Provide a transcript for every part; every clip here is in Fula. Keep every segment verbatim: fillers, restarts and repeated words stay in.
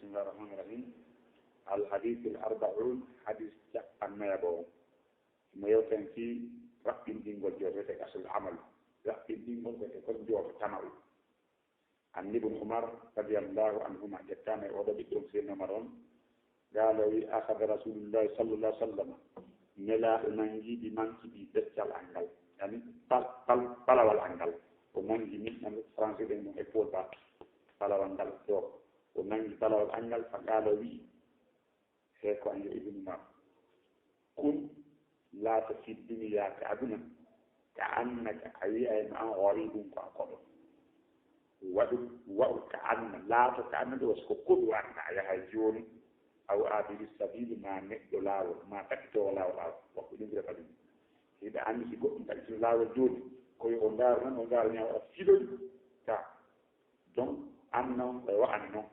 Bismillahir Rahmanir Rahim. Al Hadithul Arba'un, hadis capannayaɓo on. Mo yewten fii raɓɓinɗingol jooɗeede asul amal. Raɓɓinɗingol ko e kon jooɗo tama'u. An Ibn Umar radiyallahu anhuma, ƴettaama e oɗo ɓiɗɗo on Seydina Umar on. Qaala, o wi, akhadha Rasulullahi sallallahu alaihi wasallam. Nelaaɗo nangi bi manki bi beccal angal. Yani, pal-, pal-, palawal angal. O nangi ni, yani, français ɗen ɗum épaule ba. Palawal ngal ɗo. O nangi palawal angal, fa qaala, o wi, He ko an yo Ibnu Umar. Kun laata fi duniya ka aduna, ka annaka a wi'ayno an gharibun ko a koɗo. Waɗu, wa'u ka anna, laato ka anna ɗo ko koɗo anna a yahay jooni, aw abiri sabili ma neɗɗo laawol, ma takkitoowo laawol laawol. Wakko ɗum wiyata ɗum. Hiɗa anndi si goɗɗum takkitino laawol jooni, ko yo o ndaaru nan, o ndaaru ñaawo a filoy ka. Donc, anna on ko e wa'ani non.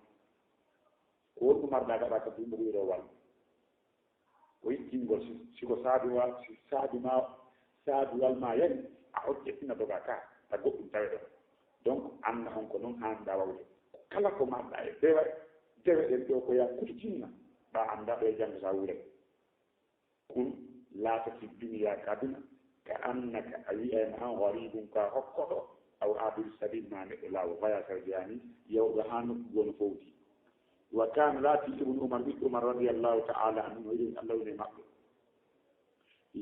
Ko wonɗum marɗa gaɗa ka duuɓi ɗiɗo walla? Ko yittingol si, si ko saaduwal, si saaduwal, saaduwal ma yani, a hocce ina doga ka, ta goɗɗum tawe ɗon. Donc, annda on ko non haanɗa wawde. Kala ko marɗa e dewe, dewe ɗen ɗo ko ya kuɗi tinna, ɓa annda ɗo e janngo sa wuuray. Kun laata fi duniya ka aduna, ka annaka a wi'ayno an gharibun ka hokkoɗo, aw abiri sabil ma neɗɗo laawol, voyageur yani, yawɗo haa nokku goo no fowti. Wa kana laati Ibnu Umar, ɓiɗɗo Umar radiyallahu ta'ala anhu, no yiɗi Allah woni e maɓɓe.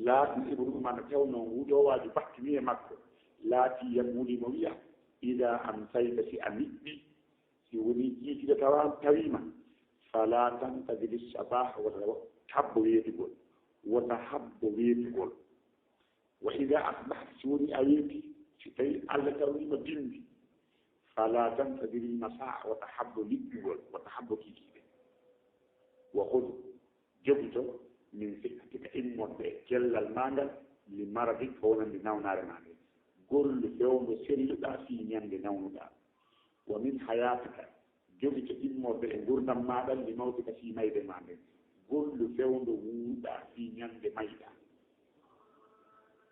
Laati Ibnu Umar no tawno nguɗo waaju battini e makko. Laati yaquli mo wi'a, ida amsayta si a niɓɓi, si woni kiikiɗe tawa tawiima, fala tantaziri sabah, wota habbo weetugol, wota habbo weetugol. Wa ida asbahta, si woni a weeti, si tawi Allah tawniima bimbi, fala tantaziri masa, wota habbo niɓɓugol, wota habbo kiikiiɗe. Wa khudh, jogito, min sihhatika immorde e cellal maa ngal, li maradik, ko wonande nawnaare maa nde. Gollu fewndo selluɗaa fii ñande nawnuɗaa. Wa min hayatika, jogito immorde e ngurdam maa ɗan, li mawtika fii mayde maa nden. Gollu fewndo wuuruɗaa fii ñande mayɗaa.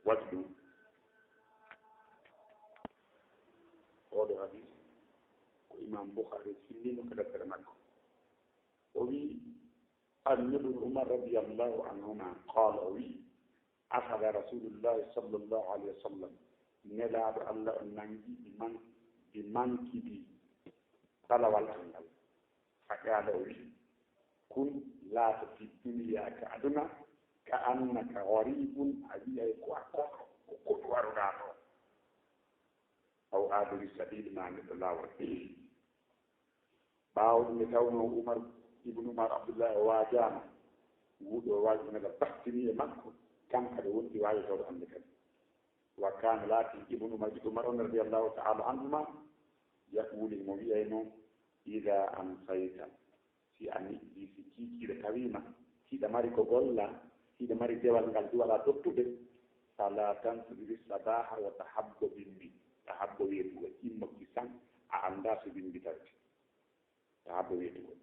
Waɗi ɗum. Oɗo hadis ko Imam Bukhari fillino ka deftere makko. O wi, An Ibn Umar radiyallahu anhuma qala, o wi, akhadha Rasulullahi sallallahu alaihi wasallam, Nelaaɗo Allah on nangi bi man, bi mankibi, balawal an ngal. Fa qala, o wi, kun laata fi duniya ka aduna, ka annaka gharibun, a wi'ay ko a koɗo, ko koɗo waruɗaa ɗo. Aw abiri sabil, ma neɗɗo laawol. Ɓaawo ɗum nde tawnoo Umar, Ibnu Umar Abdullahi o waajaama, wuuɗo o waaji ngal battini e makko, kanko ɓe wonti waajotooɗo hannde kadi. Wa kaana laati Ibnu Umar, Ibnu Umar on radiyallahu ta'ala anhuma, yaqulu mo wi'ay noon, ida amsayta, si a niɓɓi, si kiikiiɗe tawiima, hiɗa mari ko golla, hiɗa mari dewal ngal duwala tottude, fala tantaziri sabaha wota habbo bimbi, ta habbo weetugol, immo kisan, a anndaa so bimbi tawete. Haa bo weetugol.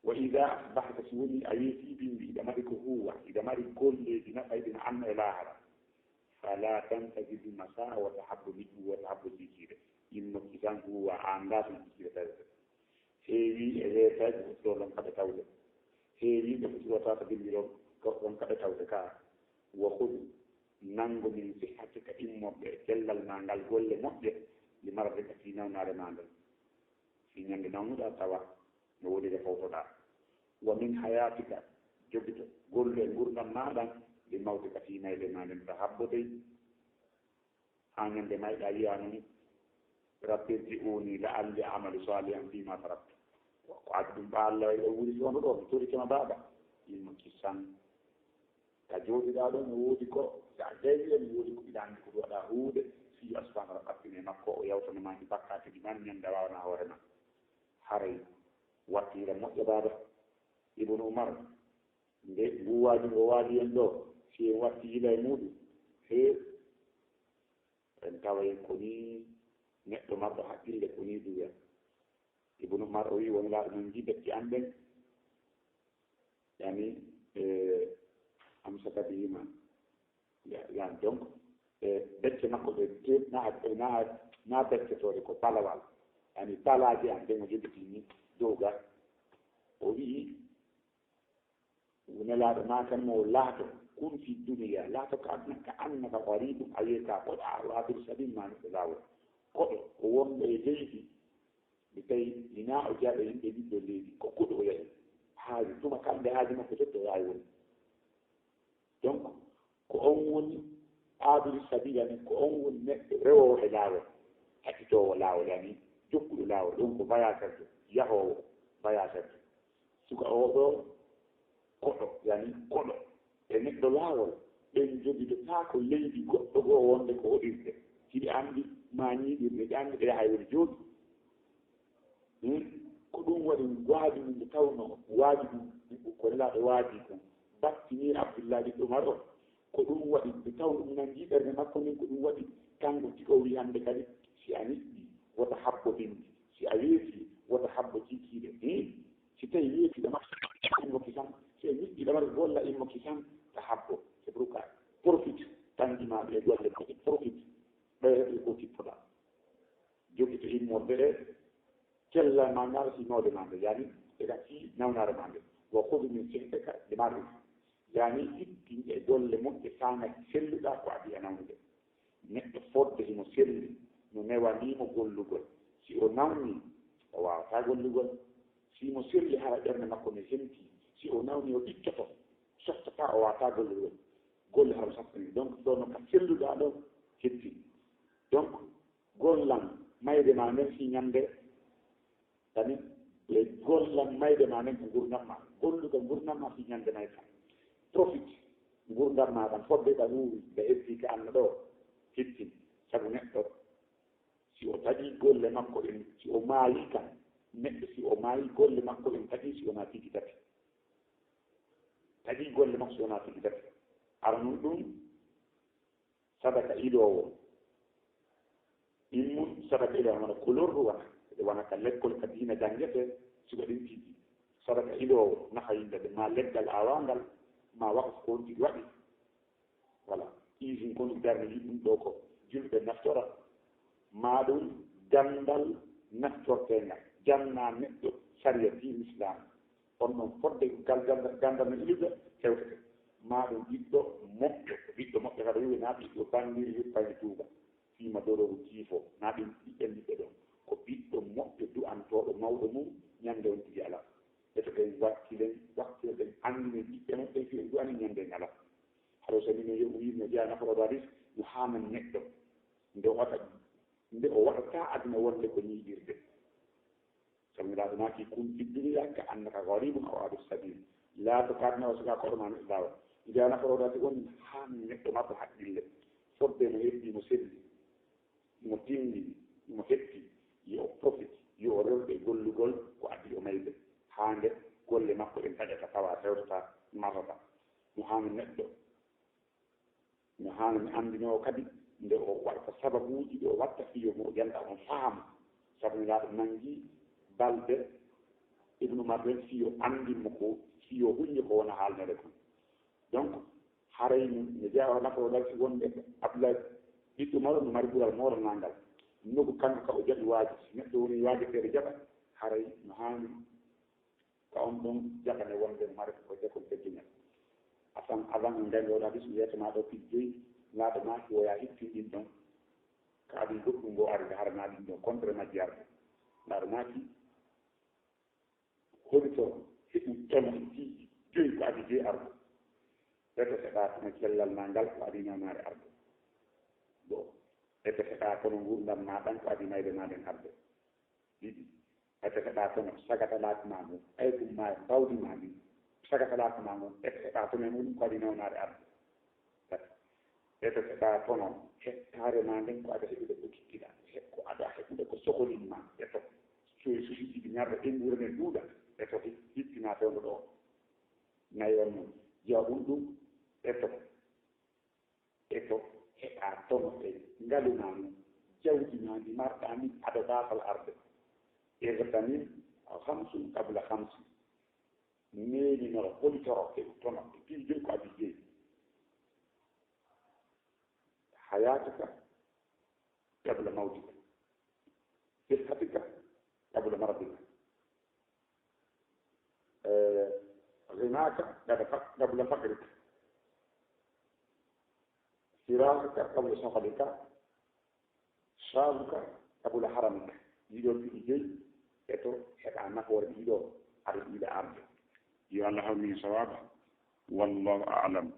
Wa ida asbahta, si woni a weetii bimbi, hiɗa mari ko huuwa, hiɗa mari golleeji naɓayɗi no anno e laahara. Fala tantazir masa, wota habbo niɓɓu, wota habbo kiikiiɗe. Immo kisan huuwa, a anndaa so kiikiiɗe tawete. Heewi e weetayɓe ɓe futuro ɗon kaɓe tawde. Heewi ɓe futuro tata bimbi ɗon, ko ɗon kaɓe tawde ka. Wa khudh, nanngo min sihhatika immorde e cellal ma ngal golle moƴƴe, li maradika fii nawnaare ma ngal. Fii ñande nawnuɗaa tawa no woodi ko fawtoɗaa. Wa min hayatika, jogito, gollu e ngurdam maa ɗan, li mawtika fii mayde maa nden, ta habbo dey. Haa ñande mayɗaa wi'aa nun, Rabbi irji'uni la'alli a'malu salihan fima taraktu. Ko addi ɗum ɓa Allah way ɗo wuri fewndo ɗo, mi torike ma baaba. Immo kisan. Ka jooɗiɗaa ɗo, no woodi ko, si a jayri en, no woodi ko mbiɗa anndi ko ɗum waɗa huude, fii yo Allah subhanahu wa ta'ala ɓattine makko, o yawtana ma ɗi bakkaati ɗi man, ñande a waawana hoore ma. Haray, wattiira moƴƴa baaba. Ibnu Umar, nde ngu waaju ngo waaju en ɗo, si en watti yila e muuɗum, he, en taway ko nii neɗɗo marɗo haqqille ko nii ɗum wiya. Ibnu Umar o wi, won laaɗo men nji becce an ɓen, yani, e, amsaka bihima. Ya, ya, donc, e, becce makko ɗe, te, na, na, na beccetooɗe ko balawal. Yani, balaaje an ɗen o jogiti ni dow ga. Laaɗo maa kan mo laato, kun fi duniya, laato ka aduna, ka annaka gharibun, a wiye ka koɗo, a waabiri sabil, ma neɗɗo laawol. Koɗo, ko wonɗo e leydi, mi tawi, hinaa o jaaɓe yimɓe ɓiɗɗo leydi, ko koɗo o yahi. Haaji, tuma kamɓe haaji makko totto o yahi woni. Donc, ko on woni aabiri sabila ni, ko on woni neɗɗo rewoowo e laawol, taƴitoowo laawol, yani jokkuɗo laawol, ɗum ko voyageur, yahoowo, voyageur. Suka oo ɗoo koɗo, yani koɗo e neɗɗo laawol, ɓen jogidotaako leydi goɗɗo goo wonde ko hoɗirde. Hiɓe anndi ma ñiiɓirde, ɓe anndi ɓe yahay woni jooɗi. Hmm? Ko ɗum waɗi waaju mum nde tawnoo waaju mum ko Nelaaɗo waajii kon, battinii Abdullaahi ɓiɗɗo Umar on. Ko ɗum waɗi nde tawnoo ɗum nanngii ɓernde makko nden, ko ɗum waɗi kanko tigi o wi'i hannde kadi si a niɓɓii wota habbo binndi, si a weetii wota habbo kiikiiɗe. Hmm? Si tawii weetii ɗamar immoki tan, si a niɓɓii ɗamar golla immoki tan, ta habbo. C'est pourquoi profite, tanndi ma ɓe golle ma, profite, ɓeyre ko tippoɗaa. Jogito immorde e cellal ma ngal, si noode ma nde, yani, e ka fii nawnaare ma nde. Wa khudh min sihhatika bi marrika, yani, ittin e golle moƴƴe saanga selluɗaa ko adii a nawnude. Neɗɗo fodde himo selli, no newanii mo gollugol. Si o nawni, o waawataa gollugol. Si mo selli, hara ɓernde makko ne henti. Si o nawni, o ittoto, softataa, o waawataa gollugol. Golle hara sattani. Donc, ɗo no ka selluɗaa ɗo hetti. Donc, gollan mayde ma nden fii ñande, kadi e gollan mayde ma nden ko ngurndan ma, gollugal ngurndan ma fii ñande mayde ma. Profite ngurndan ma ɗan, fodde ɗa wuuri, ɗa hetti ka anna ɗo, hittin. Sabu neɗɗo, si o taƴii golle makko ɗen, si o maayii kan, neɗɗo si o maayii golle makko ɗen taƴii si wonaa tigi tati. Taƴii golle makko si wonaa tigi tati. Aranun ɗum, sadaka iloowo. Immun sadaka iloowo, wona kolorru wona. Wona ka lekkol ka diina janngetee, suka ɗin tigi. Sadaka iloowo, nafa yimɓe ɓe, ma leggal aawangal, ma waqf ko on tigi waɗi. Voilà. Usine kon darni ɗum ɗo ko julɓe naftora. Ma ɗum ganndal naftorteengal. Janna neɗɗo sariya diin Islam. On ɗon fodde gal ganndal, ganndal no ilude hewtete. Ma ɗum ɓiɗɗo moƴƴo, ɓiɗɗo moƴƴo kadi wi'e na ɓiɗɗo banndiri yuppani tuuba, fiima dororu tiifo, na ɗum ɓiɓɓe ɓiɓɓe ɗon. Ko ɓiɗɗo moƴƴo du'antooɗo mawɗo mum ñande on tigi alaa. Ɓe to ɓen wakkilen, wakkilen ɓen anndinen ɓiɓɓe maɓɓe fii en du'ani ñande en alaa. Haɗo so mino yo wi'no jeya naforaɗo hadis, no haanan neɗɗo. Nde o waɗa, nde o waɗata aduna wonde ko ñiiɓirde. Sabu Nelaaɗo maaki, kun fi duniya ka annaka gharibun aw abir sabil. Laato ka aduna o suka koɗo ma neɗɗo laawol. Ida naforaɗo hadis woni haan neɗɗo marɗo haqqille. Fodde mo heɓi mo selli, mo tinndi, mo hetti, yo o profite, yo o rewde e gollugol ko addi o mayde. Haa nde golle makko ɗen taƴata tawa hewtata, marrata. Mo haani neɗɗo, mo haani mi anndinoo kadi nde o waɗata sababuuji ɗi o watta fii yo mo janta on faamu. Sabu Nelaaɗo nanngii balɗe Ibnu Umar ɗen fii yo anndin mo ko, fii yo huñño ko wona haalnere kon. Donc, haray no, no jeyaa o nafa o darsi wonde Abdoulaye ɓiɗɗo Umar no mari ɓural moolanangal. Nogu kanko ka o jaɓi waaji. Si neɗɗo woni waaji feere jaɓa, haray no haani ka on ɗon jaɓane wonde mare ko jokon teddinal. Asan avan en nganndi oɗo hadis yeeso ma ɗo piiji joyi, laaɗo maaki woya hittin ɗin ɗon. Ka adii goɗɗum ngo ari nde harana ɗin ɗon contre majji arde. Laaɗo maaki, holi to heɓi tono e piiji joyi ko adii joyi arde. Ete seɗa kono cellal ma ngal ko adii nawnaare arde. Ɗo. Ete seɗa kono ngurndan ma ɗan ko adii mayde ma ɗen arde. Ɗiɗi, ete seɗa kono sagatalaat ma ngun, ɓay ɗum ma e mbawdi ma ndin, sagatalaat ma ngun, ete seɗa kono e muɗum ko adii nawnaare arde. Tati, ete seɗa kono hettaare ma nden ko aɗa heɓude ko kiɗɗiɗa, he-, ko aɗa heɓude ko sokolin ma, eto, coy susi ɗiɗi ñarɗe ɗen ɓure men ɗuuɗa, eto, hi-, hittina fewndo ɗo. Nayon mum, jeeɗiɗum ɗum, eto, e to heɓa tono e ngalu ma ngun, jawdi ma ndi marɗa ndin ado baasal arde. Igtanim khamsan qabla khamsin. Neeminoro, holitoro e tono e piiji joyi ko adii joyi. Hayatika qabla mawtika. Sihhatika qabla maradika. Eh, غناك قبل فقرك، فراغك قبل شغلك، شابك قبل هرمك. Ɗiɗo piiji joyi, ɓe to heɓa nafoore ɗiɗo, aɗa ɗiɗa arde. Yo Allah hawnu en sawaaba. Wallahu a'lam.